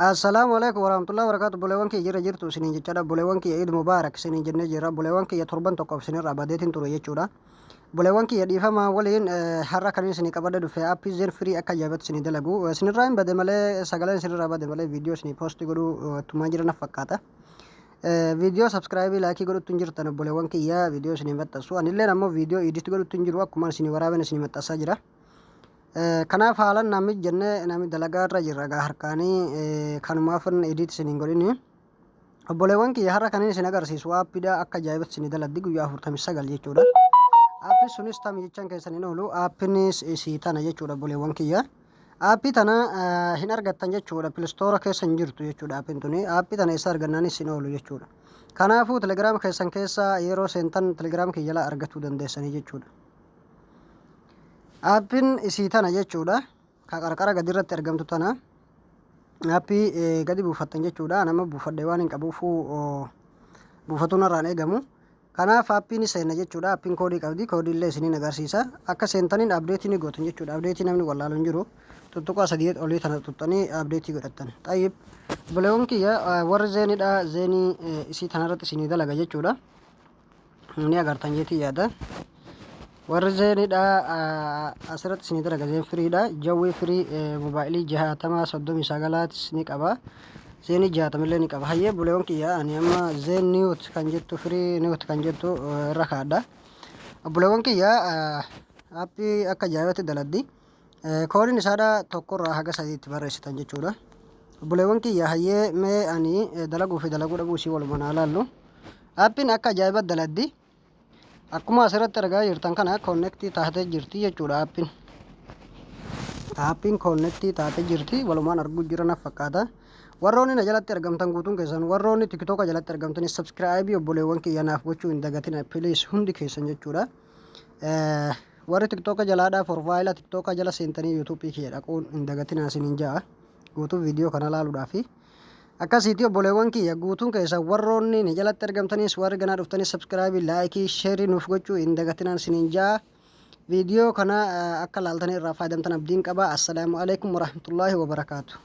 Assalaamu alaikum warahmatullahi wabarakatuh. Obboleewwan kiyya, jira jirtu isiniin jechaadha. Obboleewwan kiyya, Eid Mubaarak isiniin jennee jirra. Obboleewwan kiyya, torban tokkoof isinirraa badeetiin ture jechuudha. Obboleewwan kiyya, dhiifama waliin, har'a kan isinii qabadhe dhufe aappii Zain Free akka ajaa'ibatti isinii dalagu. Isinirraa hin bade malee, sagaleen isinirraa bade malee, viidiyoo isinii post godhuu ittumaa jira naf fakkaata. Viidiyoo subscribe, like godhutti hin jirtan, obboleewwan kiyya, viidiyoo isinii maxxansu. Anilleen ammoo viidiyoo edit godhutti hin jiru, akkuma isinii waraabeen isinii maxxansaa jira. Kanaaf haalan namni jennee namni dalagaa irra jirra gaa harkaanii, kanumaaf edit isin hin godhini. Obboleewwan kiyya, har'a kan isin agarsiisu aappiidha akka ajaa'ibatti isin daladdi guyyaa 49 jechuudha. Aappiin sunis tami jechaan keessan hin oolu. Aappiinis isii tana jechuudha, obboleewwan kiyya. Aappii tana hin argattan jechuudha. Play Store keessa hin jirtu jechuudha aappiin tuni. Aappii tana eessa argannaanis hin oolu jechuudha. Kanaafuu Telegram keessan keessa yeroo seentan Telegram kiyya jalaa argachuu dandeessanii jechuudha. Aappiin isii tana jechuudha. Ka qarqara gadi irratti argamtu tana. Aappii gadi buufattan jechuudha. Nama buufadhe waan hin qabuufuu buufatuun irraan eegamu. Kanaaf aappii ni seenna jechuudha. Aappiin koodii qabdi. Koodii illee isiniin agarsiisa. Akka seentaniin update ni gootan jechuudha. Update namni wallaalu hin jiru. Tuttuqaa sadii olii tana tuttanii update godhattan. Xayyib. Obboleewwan kiyya, warri Zainiidha. Zainii isii tanarratti isinii dalaga jechuudha. Ni agartan jeetii yaada. Warri Zainiidha asirratti isinii dalaga, Zain Freedha. Jawwii Free mobaayilii 60 39tis ni qaba. Zainii 60illee ni qaba. Hayyee obboleewwan kiyya, ani amma Zain Note kan jettu, Free Note kan jettu irra kaadha. Obboleewwan kiyya, aappii akka ajaa'ibatti daladdi. Koodiin isaadha tokkorraa haga sadiitti barreessitan jechuudha. Obboleewwan kiyya, hayyee mee ani dalaguu fi dalaguu dhabuu isii walumaan haa laallu. Aappiin akka ajaa'ibatti daladdi. Akkuma asirratti argaa jirtan kana connect taatee jirti jechuudha aappiin. Aappiin connect taatee jirti, walumaan arguu jira naf fakkaata. Warroonni na jalatti argamtan guutuun keessan, warroonni TikToka jalatti argamtanis subscribe obboleewwan kiyya naaf gochuu hin dagatina please, hundi keessan jechuudha. Warri TikToka jalaadhaa profile TikToka jala seentanii YouTube kiyya dhaquun hin dagatina isiniin ja'a. Guutuu viidiyoo kana laaluudhaafi. Akkasiiti obboleewwan kiyya, guutuun keessan warroonni ni jalatti argamtanis, warri ganaa dhuftanis subscribe, like, share nuuf gochuu hin dagatinaan isiniin ja'a. Viidiyoo kana akka laaltanii irraa fayyadamtan abdiin qaba. Assalaamu alaikum warahmatullaahi wabarakaatu.